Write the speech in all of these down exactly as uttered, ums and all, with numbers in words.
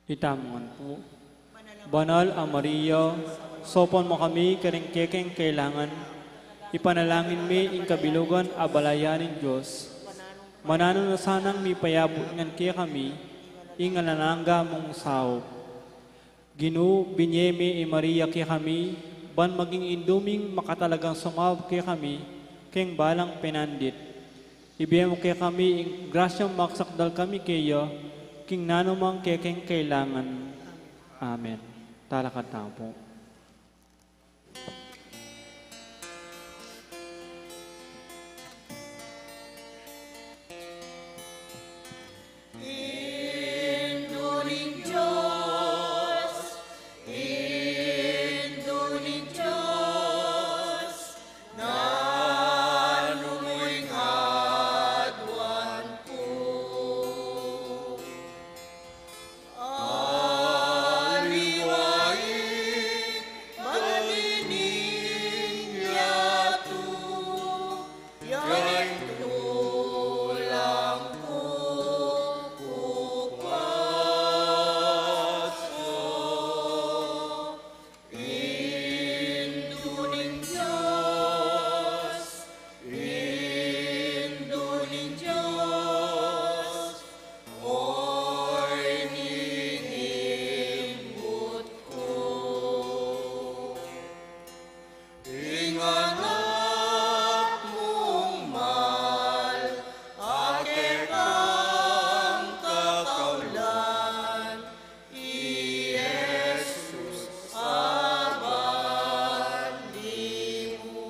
Itamu ngan pu. Banal a Maria, saupan mu kami karing kekeng kailangan, ipanalangin mi ing kabilugan a balayan ning Dios. Mananu na sanang mipayabut ngan kekami ing alang angga mung saup. Ginu, binie me i Maria kekami, ban maging indu ming makatalagang sumaup kekami keng balang penandit. Ibie mu kekami ing grasyang magsakdal kami keya king nanumang kekeng kailangan. Amen. Talakad tamu pu. Indu ning Dios, Indu ning Dios, nanu mu ing aduan ku? Aliwa i bani ning yatu, ya ing tulang ku, ku Pasku. Indu ning Dios, Indu ning Dios, oy ning imbut ku. Ing anak mung mal a kekang kakaulan, i Jesus a bali mu.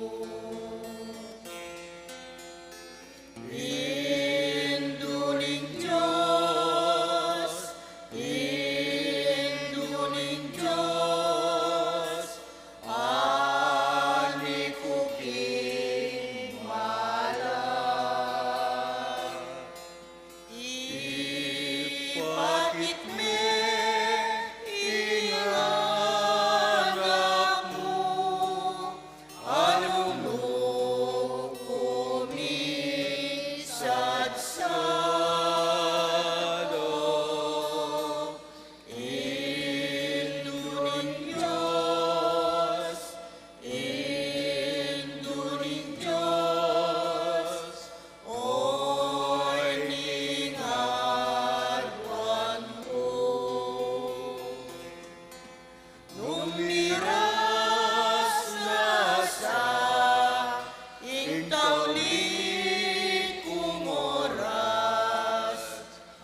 Indu ning Dios, Indu ning Dios, ani ku king mala. Ipakit me ing anak mu, a nung nu ku misadsada. Indu ning Dios, Indu ning Dios, oy ning aduan ku. Nung miras na sa ing tauli kung oras,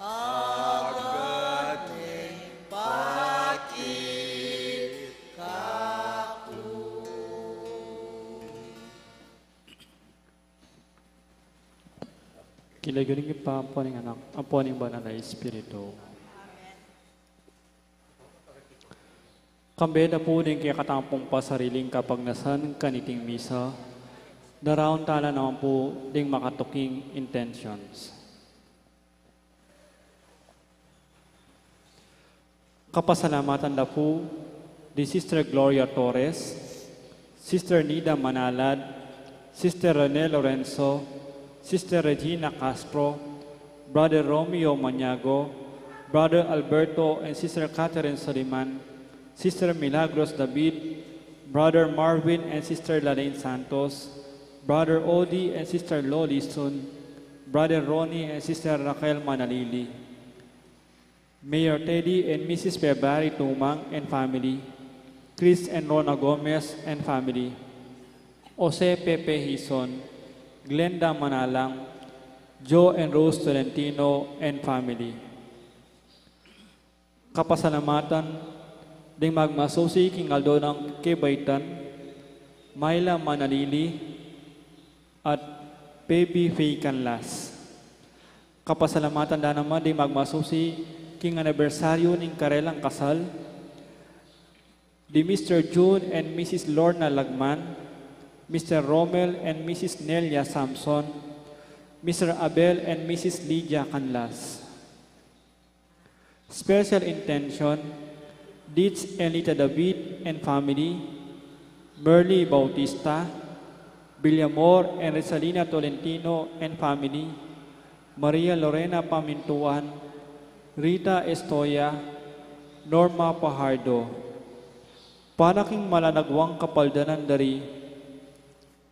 agad meng pakit kaku. King lagyu ning Ibpa, ampo ning Anak, ampo ning Banal a Espiritu. Kambe da pu ding kekatamung pasariling kapagnasan kaniting misa, daraun tala naman pu ding makatuking intentions. Kapasalamatan da pu di Sister Gloria Torres, Sister Nida Manalad, Sister Rene Lorenzo, Sister Regina Castro, Brother Romeo Maniago, Brother Alberto and Sister Catherine Soliman, Sister Milagros David, Brother Marvin and Sister Lalaine Santos, Brother Odi and Sister Loli Sun, Brother Ronnie and Sister Raquel Manalili. Mayor Teddy and Missus Bebari Tumang and family, Chris and Rona Gomez and family, Jose Pepe Hizon, Glenda Manalang, Joe and Rose Tolentino and family. Kapasalamatan ding magmasusi king aldo nang kebaitan, Myla Manalili at Baby Faye Canlas. Kapasalamatan da naman ding magmasusi king anibersaryu ning karelang kasal, di Mister June and Missus Lorna Lagman, Mister Romel and Missus Nelia Samson, Mister Abel and Missus Lydia Canlas. Special intention, Ditz Elita David and family, Merly Bautista, Villamor and Rizalina Tolentino and family, Maria Lorena Pamintuan, Rita Estoya, Norma Pajardo. Para king malanagwang kapaldanan da ri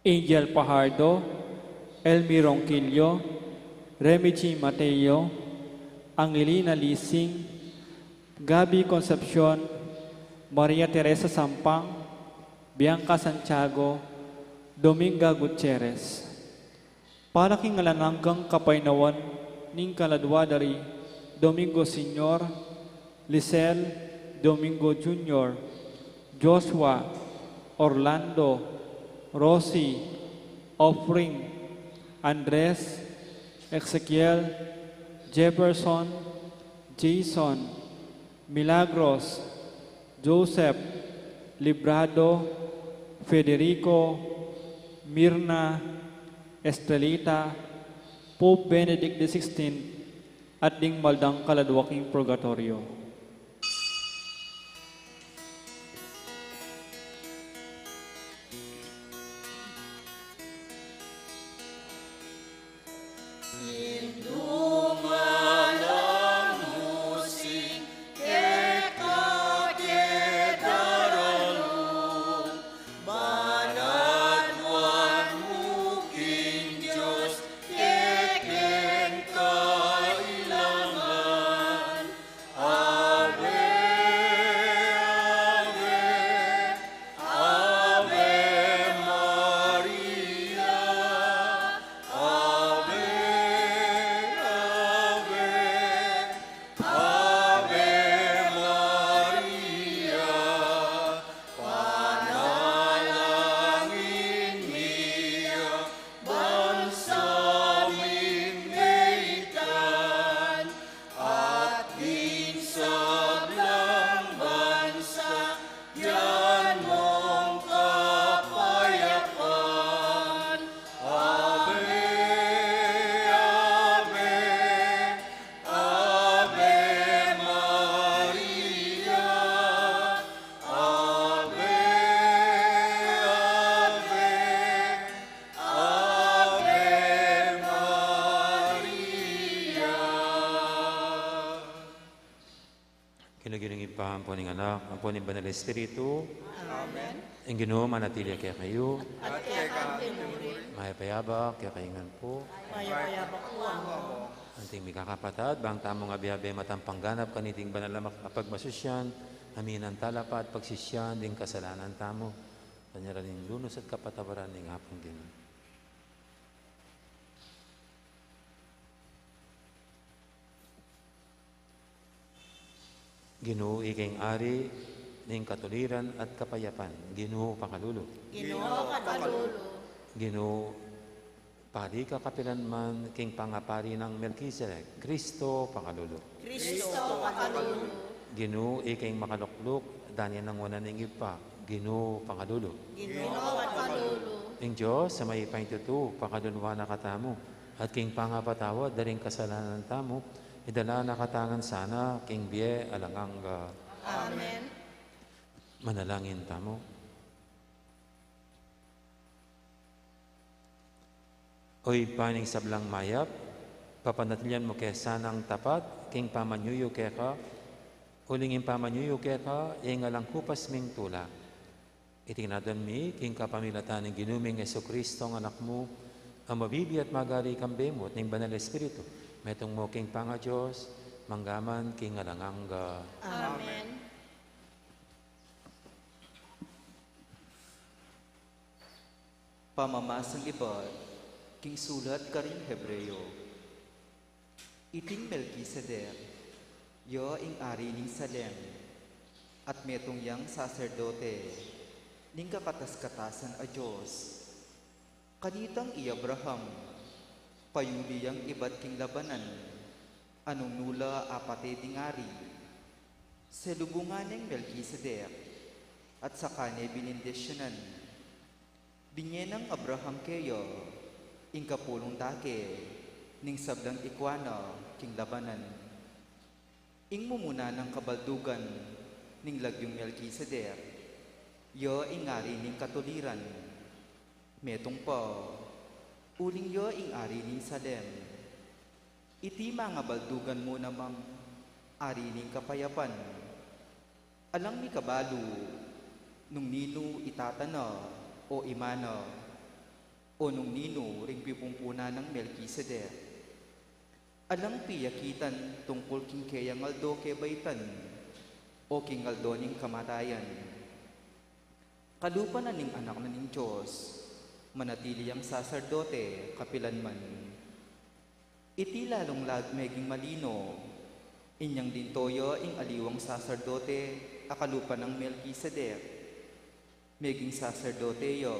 Angel Pajardo, Elmi Ronquillo, Remy G Mateo, Angelina Lising, Gabby Concepcion, Maria Teresa Sampang, Bianca Santiago, Dominga Gutierrez. Para king alang anggang kapaynawan ning kaladwa da ri Domingo Senior, Lisel, Domingo Junior, Joshua, Orlando, Rosie, Offering, Andres, Ezekiel, Jefferson, Jason, Milagros, Joseph, Librado, Federico, Mirna, Estrelita, Pope Benedict the sixteenth, at ding maldang kaladwa king purgatoryo. King lagyu ning Ibpa, ampo ning Anak, ampo ning Banal Espiritu. Amen. Ing Ginu manatili ya kekayu. At keka mu rin. Mayap a yabak kekayu ngan pu. Mayap a yabak pu. Anting mikakapatad, bang tamu ngan abe-abe matampang ganap kaniting banal a mak-, a pagmasusyan, aminan tala pa at pagsisian ding kasalanan tamu. Tanyara ning lunus at kapatawaran ning Apung Ginu. Ginu, ika ing ari ning katuliran at kapayapan. Ginu, pakalulu. Ginu, pakalulu. Ginu, pari ka kapilanman king pangapari nang Melkisedek. Kristo, pakalulu. Kristo, pakalulu. Ginu, ika ing makalukluk, danya nang wanan ning Ibpa. Ginu, pakalulu. Ginu, pakalulu. Ing Dios a mayupaya king tutu, pakaluluan na katamu, at king pangapatawad da ring kasalanan tamu, idala na katamu ngan sana king bie alang angga. Amen. Manalangin tamu. O Ibpa ning sablang mayap, papanatilian mu ke sanang tapat king pamanyuyu keka, uling ing pamanyuyu keka ing alang kupas ming tula. Iti ngan adwan mi king kapamilatan ning Ginu ming Jesucristo a Anak mu, a mabibie at magari kambe mu at ning Banal Espiritu, metung mu king pangaDios, mangga man king alang angga. Amen. Pamamasang ibat king sulat karing Hebreo. Iting Melkisedek, ya ing ari ning Salem, at metung yang saserdote ning kakatas-katasan a Dios. Kanitang i Abraham, payuli yang ibat king labanan, a nung nu la apate ding ari, selubungan neng Melkisedek, at saka ne binindisyonan. Binie nang Abraham keya ing kapulung take ning sablang ikua na king labanan. Ing mumuna nang kabaldugan ning lagyung Melkisedek, ya ing ari ning katuliran. Metung pa, uling ya ing ari ning Salem. Iti mangabaldugan mu namang ari ning kapayapan, Alang mikabalu nung ninu i tata na o i ina na, o nung ninu ring pipumpunan nang Melkisedek. Alang piyakitan tungkul king keyang aldo kebaitan o king aldo ning kamatayan. Kalupa na ning Anak na ning Dios, manatili yang saserdote kapilanman. Iti lalung lagyu meging malino, inyang linto ya ing aliwang saserdote a kalupa nang Melkisedek. Meging saserdote ya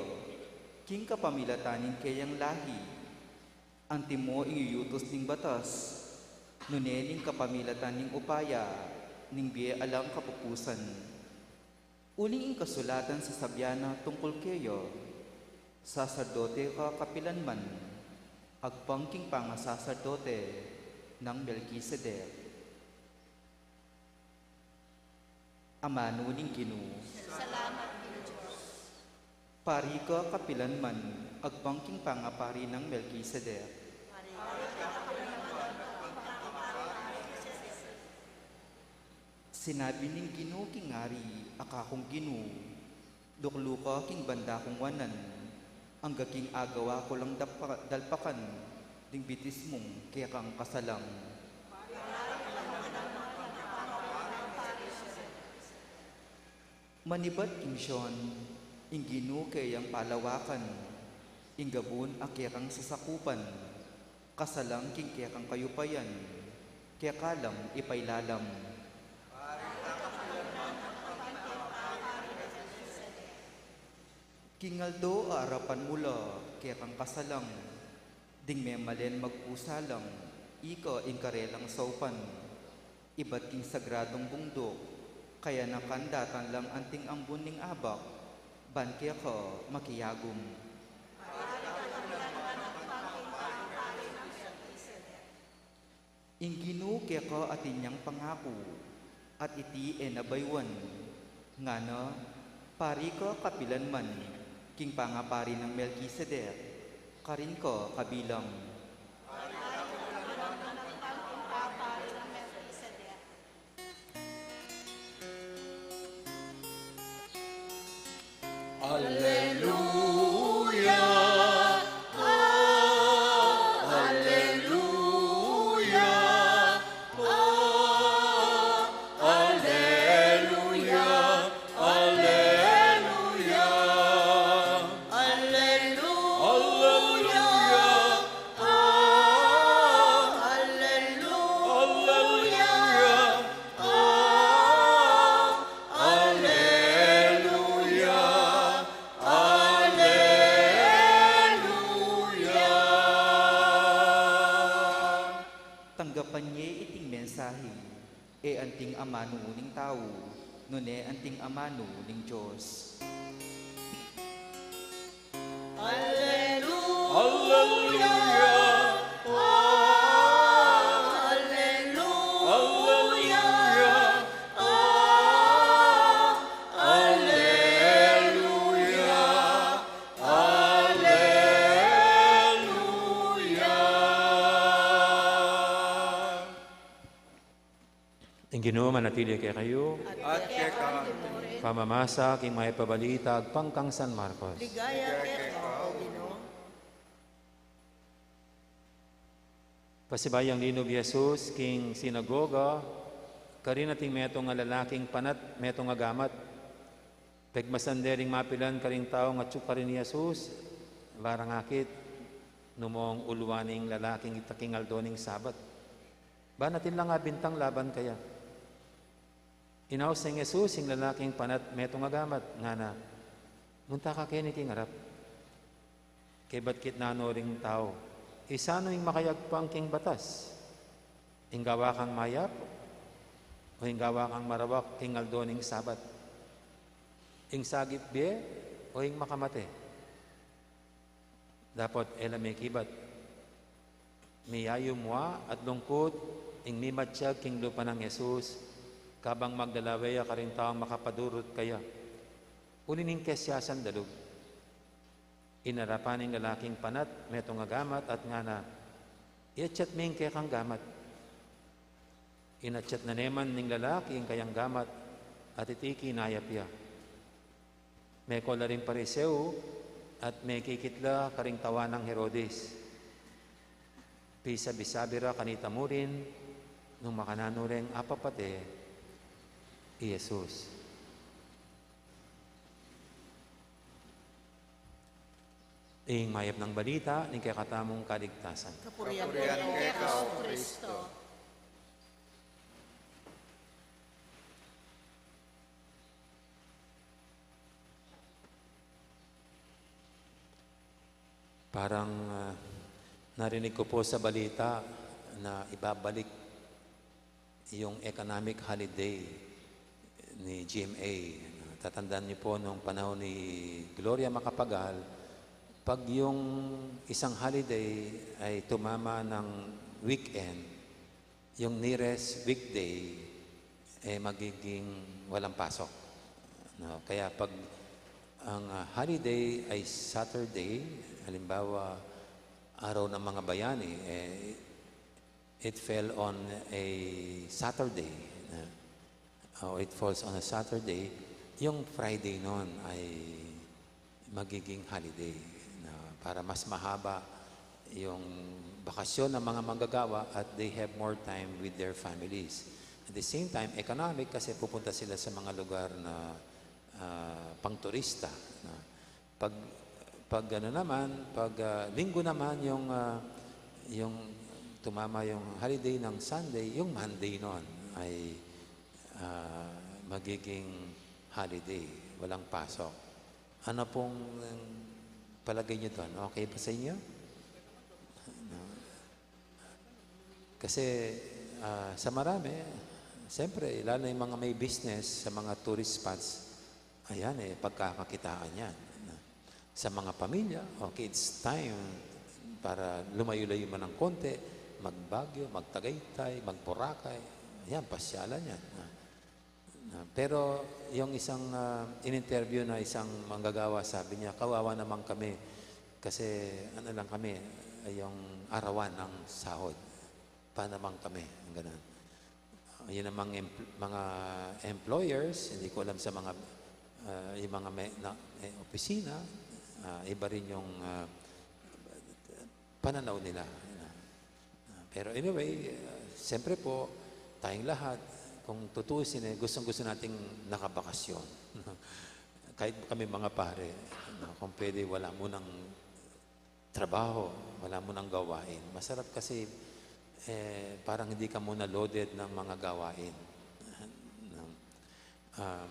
king kapamilatan ning keyang lahi, antimo ing iyutus ning batas, nune ning kapamilatan ning upaya ning bie alang kapupusan. Uling ing kasulatan sasabian na tungkul keya, saserdote ka kapilanman, agpang king pangasaserdote nang Melkisedek. Amanu ning Ginu. Salamat king Dios. Pari ka kapilanman, agpang king pangapari nang Melkisedek. Sinabi ning Ginu king ari a kakung Ginu, lukluka king banda kung wanan, angga king agawa ku lang dapa-, dalpakan ding bitismung kekang kasalang. Manibat king Sion, ing Ginu keyang palawakan, ing gabun a kekang sasakupan, kasalang king kekang kayupayan, keka lang ipailalam. King aldo a arapan mu la kekang kasalang, ding memalen magkusa lang, ika ing karelang saupan. Ibat king sagradung bungduk, kayanakan datan lang anting ambun ning abak, ban keka makiagum. Ing Ginu keka atin yang pangaku, at iti e na bayuan, ngana, pari ka kapilanman, king pangapari nang Melkisedek, karin ka kabilang. Alleluia, alleluia, alleluia, alleluia. Alleluia, alleluia, alleluia. Alleluia, alleluia. Tanggapan ye iting mensahe, e anting amanu ning tau, nune anting amanu ning Dios. Alleluia. Alleluia. Alleluia. Alleluia. Alleluia. Ing Ginu manatili kekayu. At keka mu rin. Pamamasa king mayap a balita agpang kang San Marcos. Ligaya keka, O Ginu. Pasibayu yang linub i Jesus king sinagoga, karin ating metung a lalaking panat metung a gamat. Pegmasan de ring mapilan karing taung atyu karin i Jesus, barang akit, nu mong uluan ing lalaking ita king aldo ning Sabat. Ban atin lang abintang laban kaya. Inaus neng Jesus ing lalaking panat metung a gamat, ngana, munta ka keni king arap. Kebat kitnan no ring tau, isanu ing makayagpang king batas? Ing gawa kang mayap, o ing gawa kang marawak king aldo ning Sabat? Ing sagip bie, o ing makamate? Dapot e la mekibat. Miyayumwa at lungkut ing mimatyag king lupa nang Jesus, kabang magdalawe ya karing taung makapadurut kaya. Uli ning kesiasan dalub. Inarapan ing lalaking panat metung a gamat at ngana, iatyat me ing kekang gamat. Inatyat na neman ning lalaki ing kayang gamat, at iti kinayap ya. Mekol la ring Pariseo at mekikit la karing tawan nang Herodes. Pisabi-sabi ra kanita murin nung makananu reng apapate i Jesus. Ing mayap nang balita ning kekatamung kaligtasan. Kapurian keka, O Kristo. Parang, ah, narinig ko po sa balita na ibabalik yung economic holiday ni G M A. Tatandaan niyo po, nung panahon ni Gloria Macapagal, pag yung isang holiday ay tumama ng weekend, yung nearest weekday, eh, magiging walang pasok. No? Kaya pag ang, ah, holiday ay Saturday, halimbawa, araw ng mga bayani, eh, it fell on a Saturday, no? O it falls on a Saturday, yung Friday nun ay magiging holiday na para mas mahaba yung bakasyon ng mga manggagawa at they have more time with their families. At the same time, economic kasi pupunta sila sa mga lugar na, ah, pangturista, no? Pag, pag ano naman, pag, ah, Linggo naman yung, ah, yung tumama yung holiday ng Sunday, yung Monday nun ay, ah, magiging holiday, walang pasok. Ano pong palagay niyo dun? Okay ba sa inyo? No? Kasi, ah, sa marami, siyempre, lalo na yung mga may business sa mga tourist spots, ayan eh, pagkakakitaan yan. Sa mga pamilya, okay, it's time para lumayo-layo man ng konti, mag-Baguio, mag-Tagaytay, mag-Boracay, ayan, pasyalan yan. Ah, pero yung isang, ah, in-interview na isang manggagawa, sabi niya, "Kawawa naman kami kasi ano lang kami, yung arawan ang sahod. Paano naman kami?" Ang ganun. Yun namang empl-, mga employers, hindi ko alam sa mga, ah, yung mga may, na, eh, opisina, ah, iba rin yung, ah, pananaw nila. Ah, pero anyway, ah, siyempre po, tayong lahat, kung tutuusin, eh, gustong-gusto nating nakabakasyon. Kahit kami mga pare, no, kung pwede, wala munang trabaho, wala munang gawain. Masarap kasi, eh, parang hindi ka muna loaded ng mga gawain. No? Ah,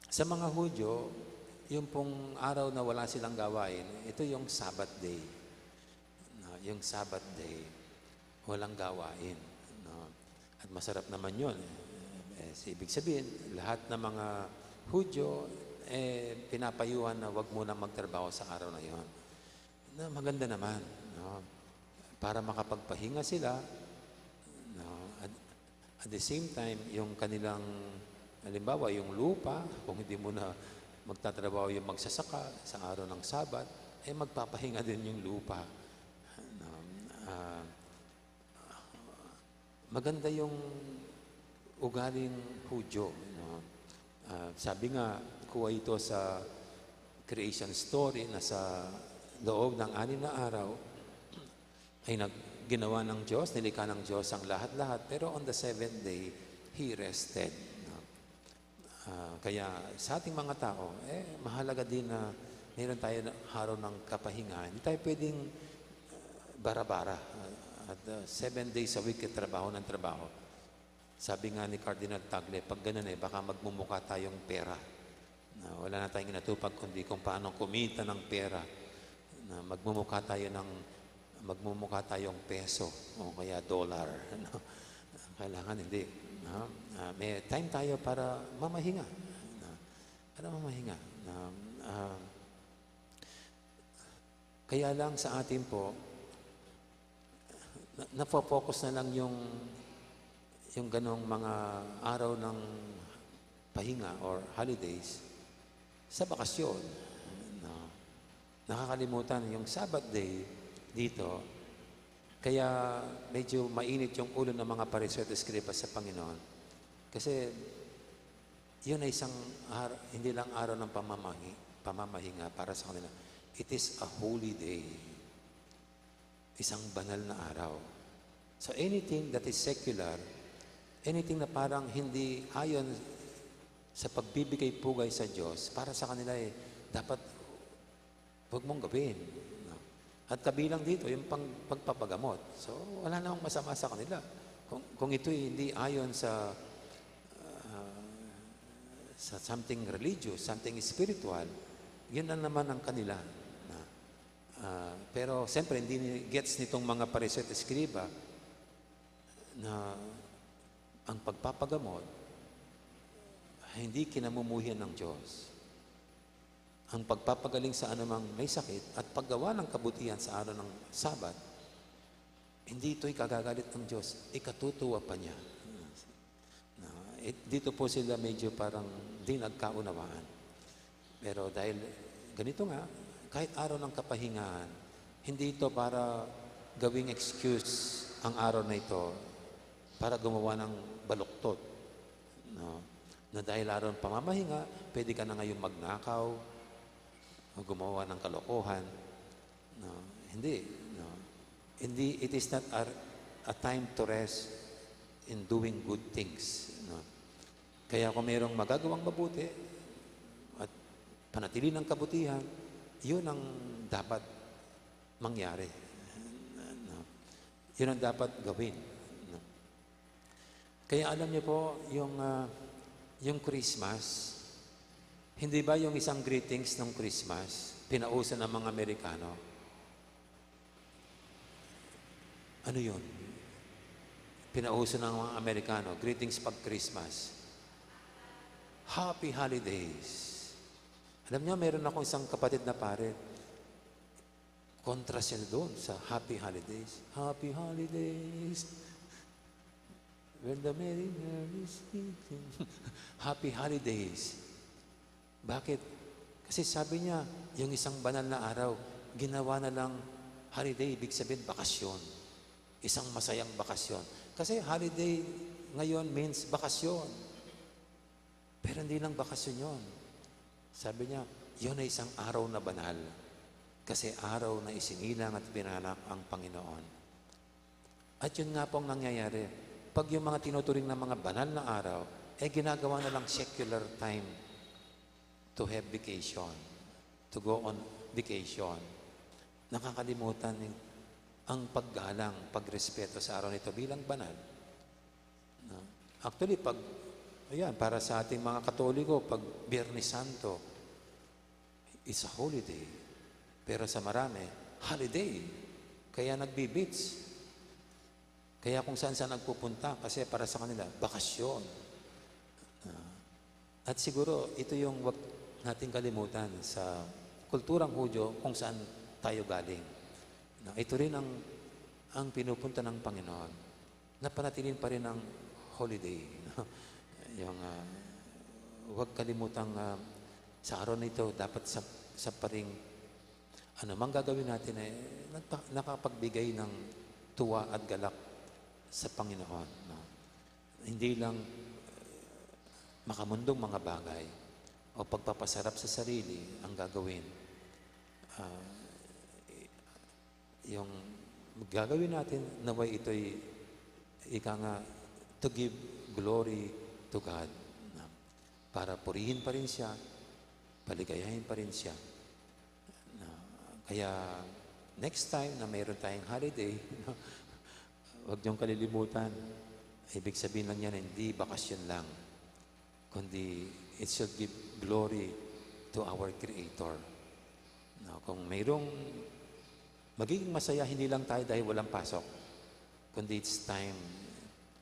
sa mga Hudyo, yung pong araw na wala silang gawain, ito yung Sabbath day. No, yung Sabbath day, walang gawain, no? At masarap naman yun, eh. Eh, si-, ibig sabihin, lahat ng mga Hudyo, eh, pinapayuhan na wag munang magtrabaho sa araw na yon. Na maganda naman, no? Para makapagpahinga sila, no? At, at the same time, yung kanilang, halimbawa, yung lupa, kung hindi muna magtatrabaho yung magsasaka sa araw ng Sabat, eh, magpapahinga din yung lupa. No? Ah, maganda yung ugaling Hudyo, no? Ah, sabi nga, kuha ito sa creation story na sa loob ng anim na araw ay nag-, ginawa ng Diyos, nilikha ng Diyos ang lahat-lahat, pero on the seventh day, He rested, no? Ah, kaya sa ating mga tao, eh, mahalaga din na meron tayo na araw ng kapahingahan. Hindi tayo pwedeng, ah, bara-bara. Ah, at, ah, seven days a week, eh, trabaho ng trabaho. Sabi nga ni Cardinal Tagle, pag ganun, eh, baka magmumukha tayong pera. Na wala na tayong inatupag kundi kung paano kumita ng pera. Na magmumukha tayo ng, magmumukha tayong peso o kaya dollar, no? Kailangan hindi, no? Ah, may time tayo para mamahinga, no? Para mamahinga, no? Ah, kaya lang sa atin po, na, nafo-focus na lang yung, yung ganong mga araw ng pahinga or holidays sa bakasyon, no? Nakakalimutan yung Sabbath day dito. Kaya medyo mainit yung ulo ng mga Pariseo at Eskribas sa Panginoon. Kasi Yun ay isang ar-, hindi lang araw ng pamamahi-, pamamahinga para sa kanila. It is a holy day. Isang banal na araw. So anything that is secular, anything na parang hindi ayon sa pagbibigay pugay sa Diyos, para sa kanila eh, dapat wag mong gawin. No? At kabilang dito, yung pang-, pagpapagamot. So, wala namang masama sa kanila. Kung, kung ito'y hindi ayon sa, ah, sa something religious, something spiritual, yun na naman ang kanila. No? Ah, pero, siyempre, hindi ni-, gets nitong mga Pariseo at Eskriba na ang pagpapagamot ay hindi kinamumuhian ng Diyos. Ang pagpapagaling sa anumang may sakit at paggawa ng kabutihan sa araw ng Sabat, hindi ito'y kagagalit ng Diyos, ikatutuwa pa niya. Na, eh, dito po sila medyo parang di nagkaunawaan. Pero dahil ganito nga, kahit araw ng kapahingahan, hindi ito para gawing excuse ang araw na ito para gumawa ng baluktot. No? Na dahil araw ng pamamahinga, pwede ka na ngayon magnakaw, o gumawa ng kalokohan. No? Hindi. No? Hindi, it is not a, a time to rest in doing good things. No? Kaya kung mayroong magagawang mabuti at panatili ng kabutihan, yun ang dapat mangyari. No? Yun ang dapat gawin. No? Kaya alam niyo po, yung, ah, yung Christmas, hindi ba yung isang greetings ng Christmas, pinauso ng mga Amerikano? Ano yun? Pinauso ng mga Amerikano, greetings pag Christmas. Happy Holidays. Alam niyo, meron akong isang kapatid na pare, kontra siya doon sa Happy Holidays. Happy Holidays. When the merry merry is speaking. Happy Holidays. Bakit? Kasi sabi niya, yung isang banal na araw, ginawa na lang holiday, ibig sabihin, bakasyon. Isang masayang bakasyon. Kasi holiday ngayon means bakasyon. Pero hindi lang bakasyon yun. Sabi niya, yun ay isang araw na banal. Kasi araw na isinilang at pinanganak ang Panginoon. At yun nga po ang nangyayari. Pag yung mga tinuturing na mga banal na araw, eh ginagawa na lang secular time to have vacation, to go on vacation. Nakakalimutan yung, ang paggalang, pagrespeto sa araw nito bilang banal. No? Actually, pag, ayan, para sa ating mga Katoliko, pag Biyernes Santo, it's a holiday. Pero sa marami, holiday. Kaya nagbi-beach. Kaya kung saan-saan nagpupunta, kasi para sa kanila, bakasyon. Ah, at siguro, ito yung wag nating kalimutan sa kulturang Hudyo kung saan tayo galing. Na ito rin ang, ang pinupunta ng Panginoon. Napanatilihin pa rin ang holiday, no? Yung, ah, wag kalimutang, ah, sa araw na ito, dapat sa, sa paring, ano mang gagawin natin, eh, nagpa-, nakapagbigay ng tuwa at galak sa Panginoon, no? Hindi lang, eh, makamundong mga bagay o pagpapasarap sa sarili ang gagawin. Ah, yung gagawin natin, naway ito'y, ika nga, to give glory to God. Na para purihin pa rin siya, paligayahin pa rin siya. Na, kaya, next time na mayroon tayong holiday, no, huwag niyong kalilimutan. Ibig sabihin lang yan, hindi bakasyon lang, kundi it should give glory to our Creator. No, kung mayroong magiging masaya, hindi lang tayo dahil walang pasok, kundi it's time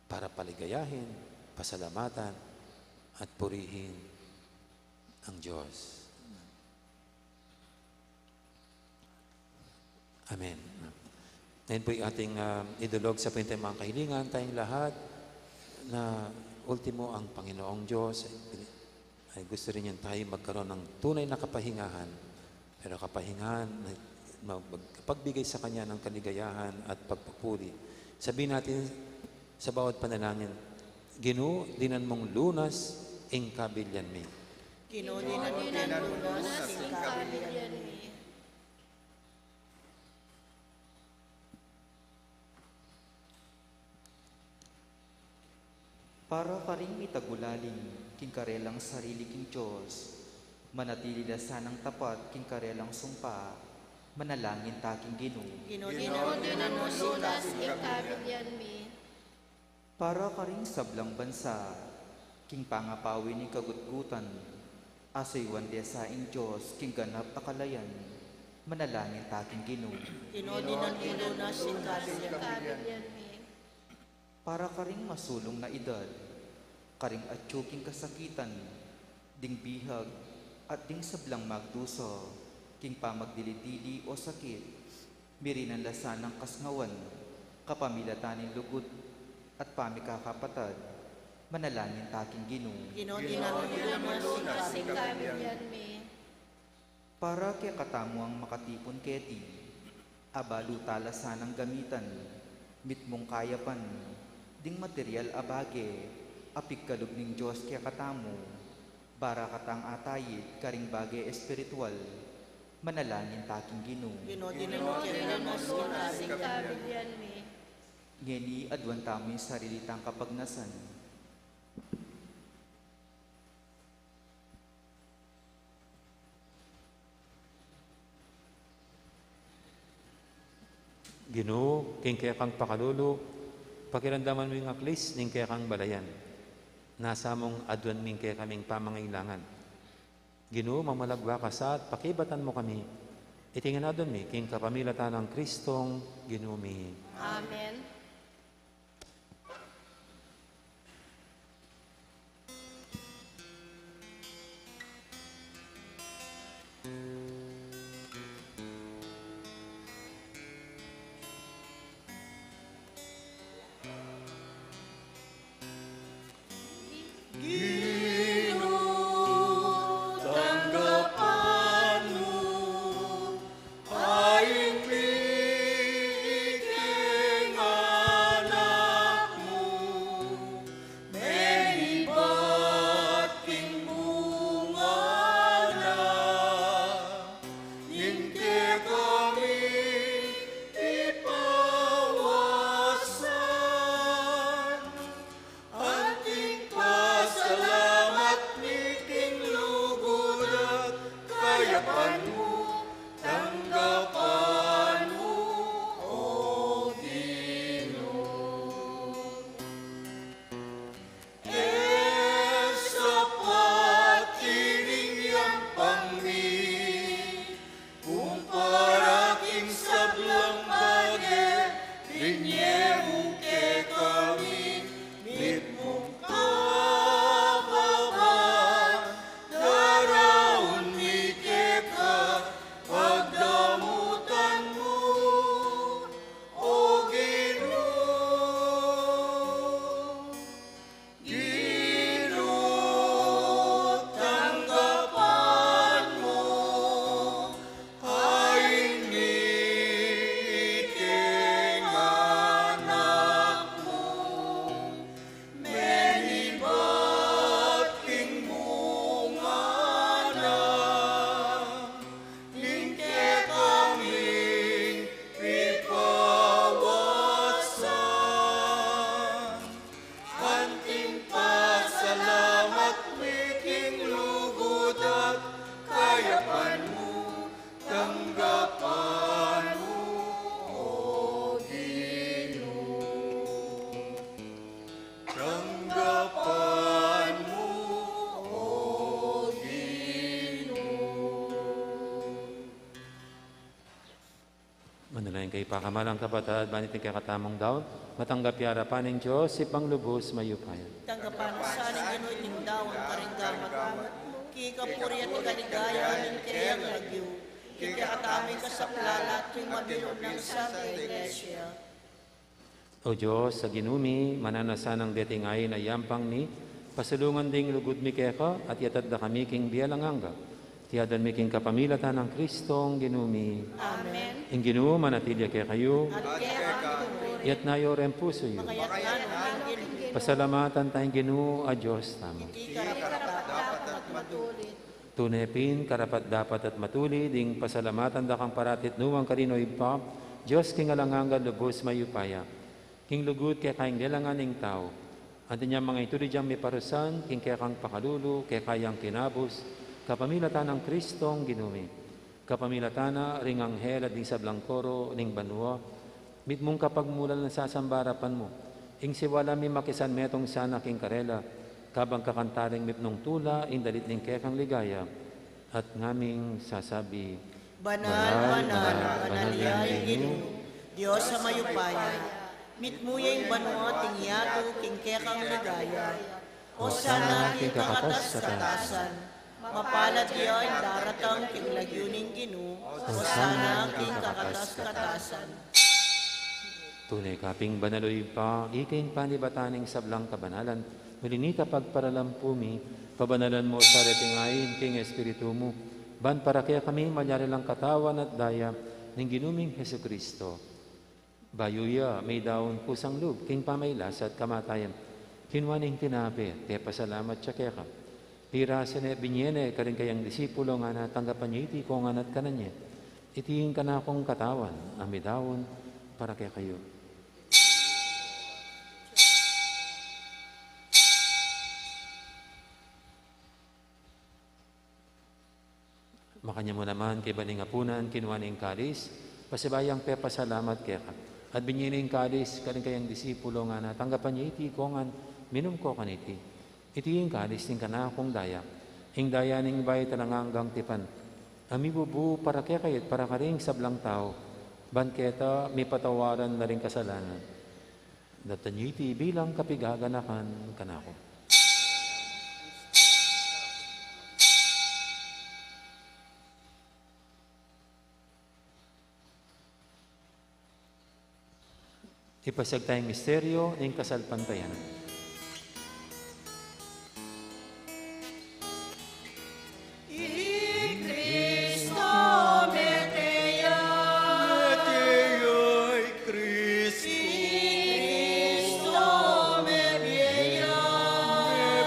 para paligayahin, pasalamatan, at purihin ang Diyos. Amen. Ngayon po'y ating, ah, idulog sa pintay mga kahilingan, tayong lahat, na ultimo ang Panginoong Diyos ay, ay gusto rin niya tayo magkaroon ng tunay na kapahingahan. Pero kapahingahan na mag-, magpagbigay sa Kanya ng kaligayahan at pagpupuri. Sabihin natin sa bawat panalangin, "Ginu, dinan mong lunas ing kabilian mi. Ginu, dinan mu ing lunas king kabilian mi. Para karing mitagulaling king karelang sarili king Dios, manatili la sanang tapat king karelang sumpa, manalangin ta king Ginu. Ginu, dinan mu ing lunas king kabilian mi. Para karing sablang bansa, king pangapawi ning kagutgutan, asuyuan de sa ing Dios king ganap a kalayan, manalangin ta king Ginu. Ginu, dinan mu ing lunas king kabilian mi. Para karing masulung na idad, karing atyu king kasakitan, ding bihag, at ding sablang magdusa, king pamagdili-dili o sakit, mirinan la sanang kasngawan, kapamilatan ning lugud at pamikakapatad, manalangin ta king Ginu. Ginu, dinan mu ing lunas king kabilian mi. Para kekatamu a makatipun keti, abalu ta la sanang gamitan, mitmung kayapan, ding material a bage, a pigkalub ning Dios kekatamu, para katang atayid karing bage espiritual, manalangin ta king Ginu. Ginu, dinan mu ing lunas king kabilian mi. Ngeni aduan tamu ing sarili tang kapagnasan. Ginu, king kekang pakalulu, pakiramdaman mu ing aklis ning kekang balayan. Nasa mung aduan mi ing kekaming pamangailangan. Ginu, mamalagwa ka sa at pakibatan mu kami. Iti ngan aduan mi king kapamilatan nang Kristong Ginu mi. Amen. Ginu, tanggapan mu ing mi king anak mu, menibat king bunga na ning kekami pipawasan. Anting pasalamat mi king lugud at kayapan mu, tanggapan mu, O Ginu. E sapat ining yampang mi, kumpara king sablang bage, binye mu kekami, mitmung kapababaran, daraun mi keka, pagdamutan mu, O Ginu. Ginu, tanggapan mu ing mi king anak mu, menibat king bunga na ning kekaming pipawasan. Anting pasalamat mi king lugud at kayapan mu, tanggapan mu, O Ginu. Tanggapan mu, O Ginu. Manalangin kayu, pakamalan kung kapatad, ban iting kekatamung daun matanggap ya arapan ning Dios, Ibpang lubus mayupaya. Tanggapan na sa ning Ginu iting daun karing gamat mu, king kapurian at kaligayan ning keyang lagyu, king kekatamung kasaplalan at king mabilug nang Santa Iglesia. O Dios a Ginu mi, mananu ka sanang deting ain a yampang mi, pasalungan ding lugud mi keka, at iatad da kami king bie alang angga. Iti aduan mi king kapamilatan nang Kristong Ginu mi. Amen. Ing Ginu manatili ya kekayu. At keka mu rin. Iyatas yu ring pusu yu. Makayatas na rin king Ginu. Pasalamatan taya ing Ginu a Dios tamu. Iti karapat-dapan Tune pin, karapat-dapat at matulid ing pasalamatan da kang parati at nuan karin, o Ibpa, Dios king alang angga, lubus mayupaya. King lugud keka ing lelangan ning tau. Anti nya manga itulid yang miparusan king kekang pakalulu, keka yang kinabus, kapamilatan nang Kristong Ginu mi. Kapamilatan na ring anghel at ding sablang koro ning banua, mitmung kapagmulan at sasamba arapan mu. Ing siwala mi makisan metung sana king karela, kabang kakanta ring mitmung tula ing dalit ning kekang ligaya. At ngaming sasabi, Banal, banal, banal ya ing Ginu, Dios a mayupaya. Mitmu ya ing banua at ing yatu king kekang ligaya. Hosana king kakatas-katasan. Mapalad ya ing daratang king lagyu ning Ginu. Hosana king kakatas-katasan. Tune ka pin banal, o Ibpa, ika ing panibatan ning sablang kabanalan. Uli na nita, pagparalampu mi, pabanalan mu sa reting ain king Espiritu mu, ban para kekami malyari lang katawan at daya ning Ginu ming Jesucristo. Bayu ya meidaun kusang lub king pamailasa at kamatayan, kinua ne ing tinape, pepasalamat ya keka. Pirasu ne, binie ne karing kayang disipulo, ngana, tanggapan ye iti kongan at kanan ye. Iti ing kanakung katawan a midaun para kekayu. Makanyan mu naman kaibat ning apunan, kinua ne ing kalis, pasibayu yang pepasalamat keka. At binie ne ing kalis karing kayang disipulo, ngana, tanggapan ye iti kongan, minum ko kaniti. Iti ing kalis ning kanakung daya, ing daya ning bayu at alang anggang tipan, a mibubu para kekayu at para karing sablang tau, ban keta mipatawaran na ring kasalanan. Daptan ye iti bilang kapigaganakan kanaku. Ipasiag taya ing misteryo ning kasalpantayanan. I Kristo mete ya. Mete ya i Kristo. I Kristo mebie ya.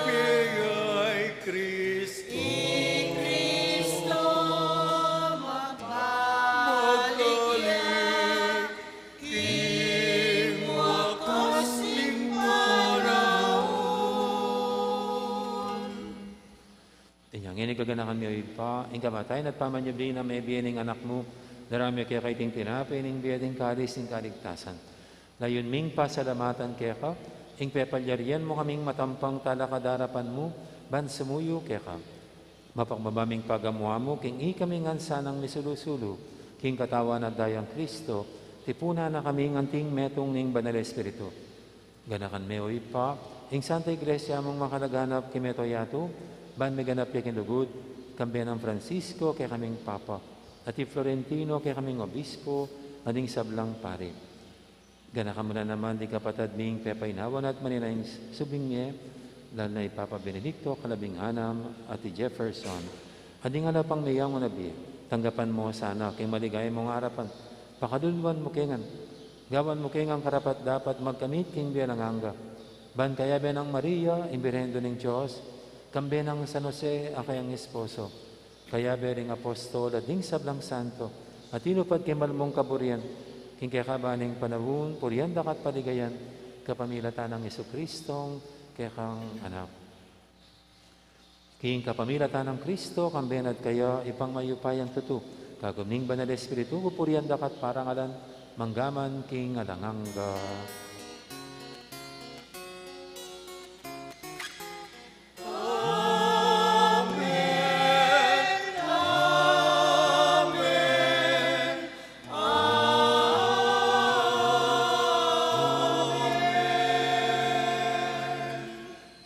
Mebie ya i Kristo. I Kristo magbalik ya. King wakas ning panaun. Inya ngeni gaganakan mi, o Ibpa, ing kamatayan at pamanyubli nang mebie ning Anak mu, daraun mi keka iting tinape ning bie at ing kalis ning kaligtasan. Layun ming pasalamatan keka ing pepalyarian mu kaming matampang talakad arapan mu ban sumuyu keka. Mapakbaba ming pagamuan mu king ikami ngan sanang misulu-sulu king katawan at dayang Kristo, tipunan na kaming anting metung ning Banal Espiritu. Ganakan me, o Ibpa, ing Santa Iglesia mung makalaganap king mabilug a yatu, ban miganap ya king lugud, kambe nang Francisco kekaming Papa, at i Florentino kekaming Obispo, at ding sablang pari. Ganakan mu na naman ding kapatad ming pepainawa na at manenaya king subling mie, lalu na i Papa Benedicto kalabing anam, at i Jefferson, at ding ala pang meyangu na bie. Tanggapan mu sana king maligaya mung arapan, pakaluluan mu ke ngan, gawan mu ke ngan karapat-dapat magkamit king bie alang angga, ban kayabe nang Maria, ing Birhen Indu ning Dios, kambe nang San Jose a kayang esposo, kayabe ring apostol at ding sablang santo a tinupad king mal mung kaburian, king kekaban ning panaun, purian da ka at paligayan, kapamilatan nang Jesucristong kekang Anak. King kapamilatan nang Kristo, kambe na at kaya, Ibpang mayupayang tutu, kagum ning Banal Espiritu, pupurian da ka at parangalan, mangga man king alang angga. Amen. Amen. Amen.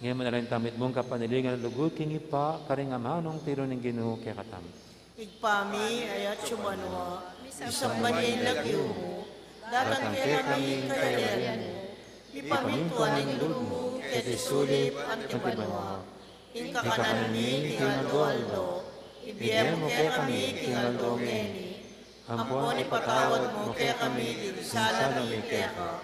Ngeni manalangin tamu mitmung kapanalingan at lugud king Ibpa, karing amanung tiru ning Ginu kekatamu. Ibpa mi, atsu ka banua, misamban ya ing lagyu mu, datang kekami ing kayarian mu, mipamintuan ing lub mu, keti sulip anti banua. Ing kakanan mi king aldo-aldo, ibie mu kekami king aldo ngeni, ampon ipatawad mu kekami ding sala mi keka,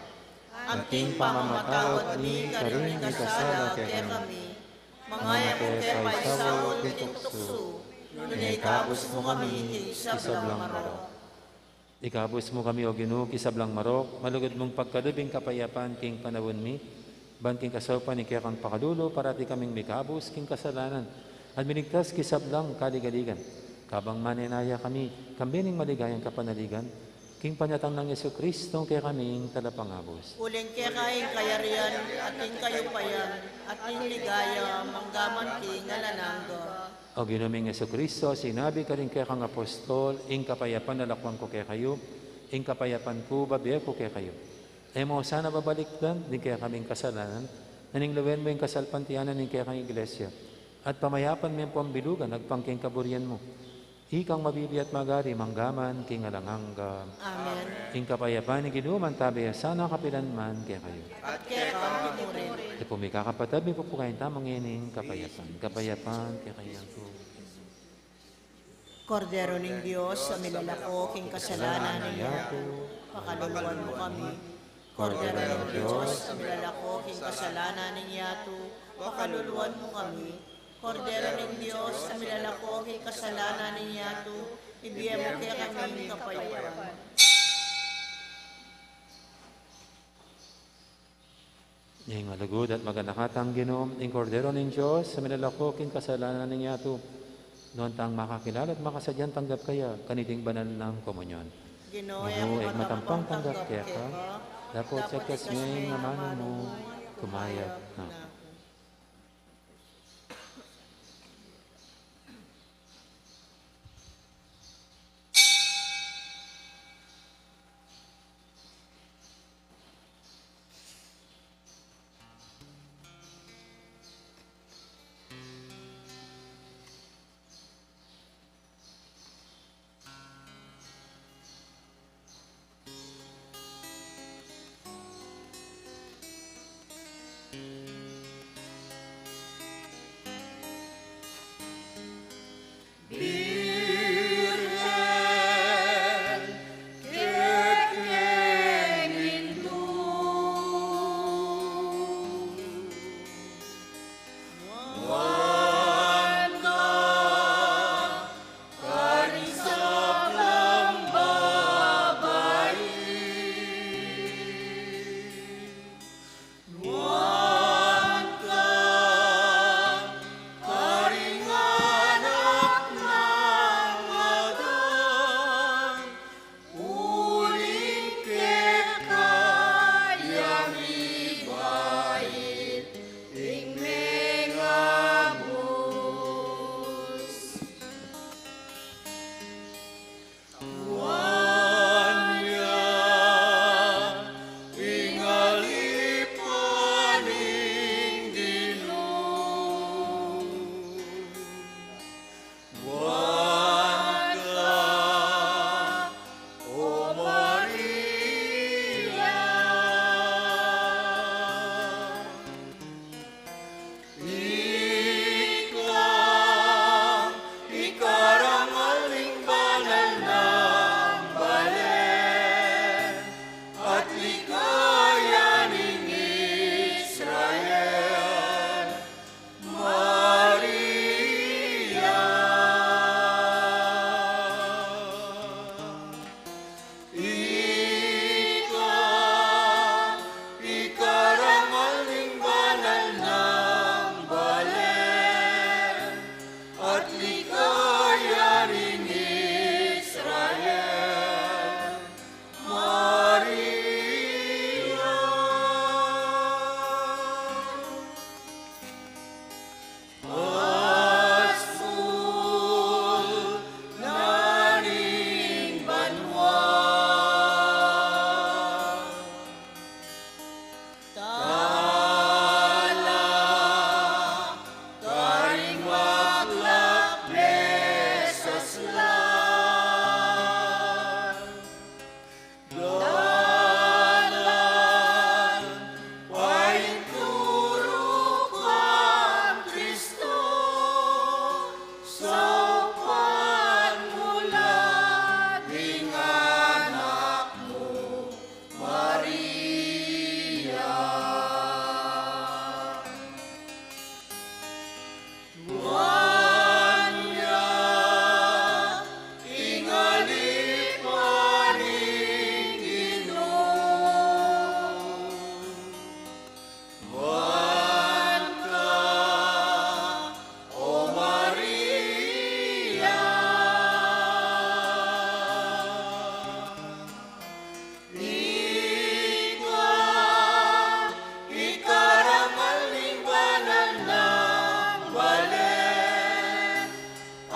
anting pamamatawad mi karing mikasala kekami. Manga e mu ke paisaul king tuksu, nune ikabus mu kami king sablang marok. Ikabus mu kami, O Ginu, king sablang marok, malugud mung pagkalub ing kapayapan king panaun mi, ban king kasaupan ning kekang pakalulu, parati kaming mikabus king kasalanan, at miligtas king sablang kaligaligan. Kabang manenaya kami, kambe ning maligayang kapanaligan, king panyatang nang Jesucristo, kekaming talapangabus. Uling keka ing kayarian, at ing kayupayan, at ing ligaya, manggaman king alang angga. O Ginu ming Jesucristo, sinabi karing kekang apostol, ing kapayapan lalakwan ku kekayu, ing kapayapan ku bibie ku kekayu. E mu sana babalikdan ding kekaming kasalanan, nune lawen mu ing kasalpantayanan ning kekang Iglesia, at pamayapan me ampong bilugan agpang king kaburian mu. Ikang mabibie at magari manggaman king alang angga. Amen. Ing kapayapan ning Ginu mantabe ya sana kapilan man kekayu. At keka mu rin. Ipu mi, kakapatad, mipupukayan tamu ngening kapayapan. Kapayapan kekayu. Kordero ning Dios, a milalako king kasalanan ning yatu, pakaluluan mu kami. Kordero ning Dios, a milalako king kasalanan ning yatu, pakaluluan mu kami. Kordero ning Dios, a milalako king kasalanan ning yatu, ibie mu kekami ing kapayapan. Ing malugud at maganaka tang Ginu, ing Kordero ning Dios, a milalako king kasalanan ning yatu. Nuan tang makakilala at makasadyang tanggap kaya kaniting banal nang komunyon. Ginu, e ku matampang tanggap keka, dapot sa kasme ing amanu mu, kumayap na.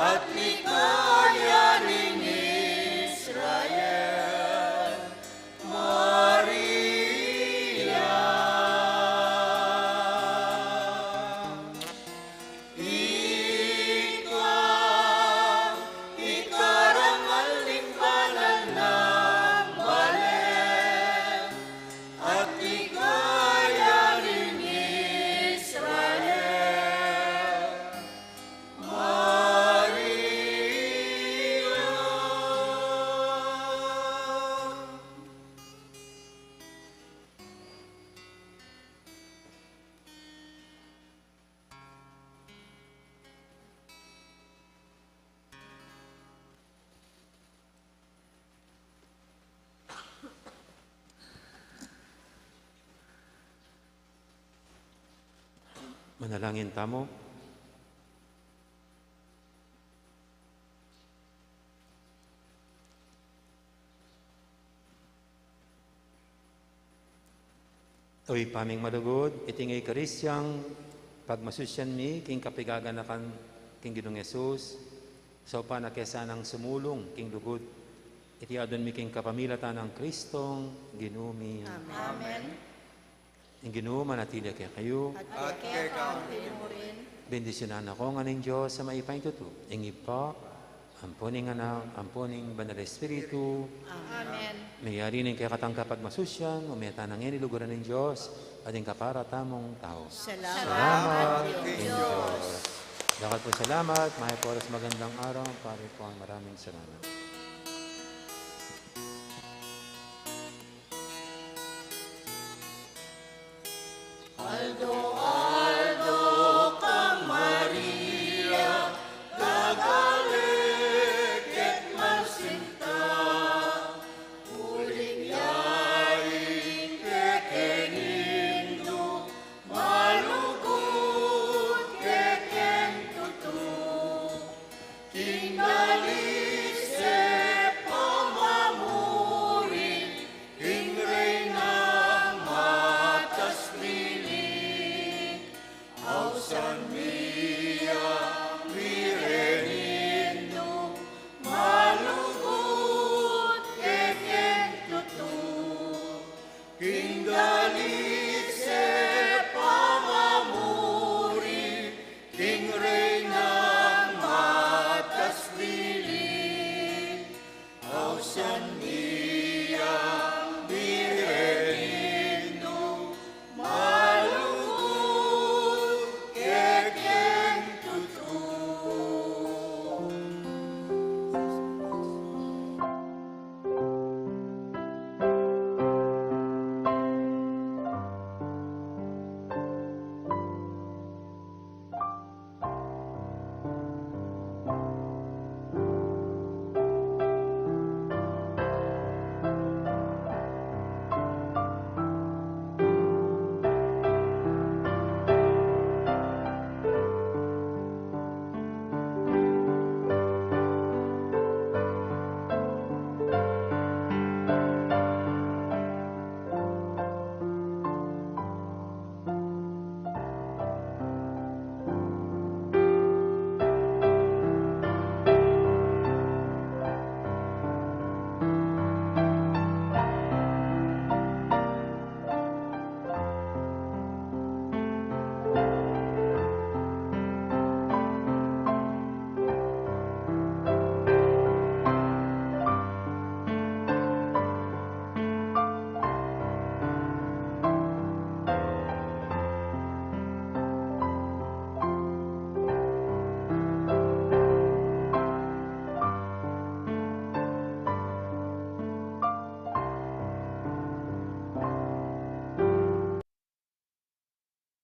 at likayan ning Israel, Maria. Ika, ikarangal ning banal nang bale, at likayan ning Israel, Maria. Manalangin tamu. O Ibpa ming malugud, iting Eukaristiang pagmasusyan mi king kapaganakan king Ginung Jesus, saupan na ke sanang sumulung king lugud. Iti adwan mi king kapamilatan nang Kristong Ginu mi. Amen. Ing Ginu manatili kekayu. At keka mu rin. Bendisyunan na kayu ngan ning Dios a mayupaya king tutu. Ing Ibpa, ampo ning Anak, ampo ning Banal Espiritu. Amen. Meyari ning kekatang kapagmasusyan, ume tana ngeni king lugud ning Dios, at ing kapara tamung tau. Salamat king Dios. Dakal pung salamat, mayap a oras, magandang araw, pari po ang maraming salamat. Aldo-aldo kang Maria, gagaling ket masinta, uling yaing kekeng Indu, malugud kekeng tutu. King